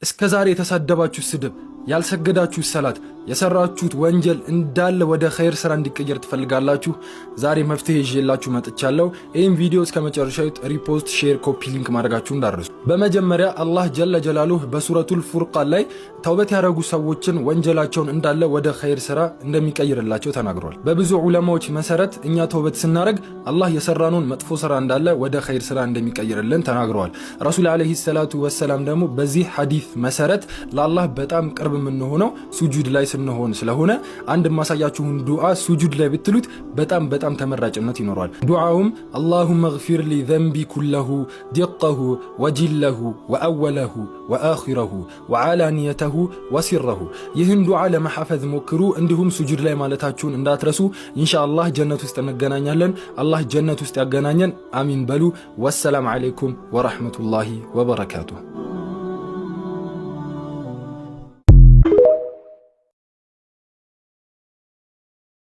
እስከ ዛሬ የተሳደባችሁ ስድብ፣ ያልሰገዳችሁት ሰላት፣ የሰራችሁት ወንጀል እንዳለ ወደ ኸይር ስራ እንዲቀየር ትፈልጋላችሁ? ዛሬ መፍትሄ ይዤላችሁ መጥቻለሁ። ይህም ቪዲዮ እስከ መጨረሻው repost፣ share፣ copy link ማድረጋችሁ እንዳትረሱ። በመጀመሪያ አላህ ጀለ ጀላሉህ በሱረቱል ፉርቃን ላይ ተውበት ያደረጉ ሰዎችን ወንጀላቸውን እንዳለ ወደ ኸይር ስራ እንደሚቀይርላቸው ተናግሯል። በብዙ ዑለማዎች መሰረት እኛ ተውበት ስናደርግ አላህ የሰራነውን መጥፎ ስራ እንዳለ ወደ ኸይር ስራ እንደሚቀይርልን ተናግረዋል። ረሱል ዓለይሂ ሰላቱ ወሰላም ደግሞ በዚህ ሐዲስ መሰረት ለአላህ በጣም ቅርብ የምንሆነው ሱጁድ ላይ ስንሆን ስለሆነ አንድ የማሳያችሁን ዱዓ ሱጁድ ላይ ብትሉት በጣም በጣም ተመራጭነት ይኖረዋል። ዱዓውም اللهم اغفر لي ذنبي كله دقه وجله وأوله وآخره وعلانيته وسره። ይህን ዱዓ ለመሐፈዝ ሞክሩ። እንዲሁም ሱጁድ ላይ ማለታችሁን እንዳትረሱ። ኢንሻአላህ ጀነት ውስጥ እንገናኛለን። አላህ ጀነት ውስጥ ያገናኘን። አሚን በሉ። ወሰላም ዓለይኩም ወረሕመቱላሂ ወበረካቱሁ።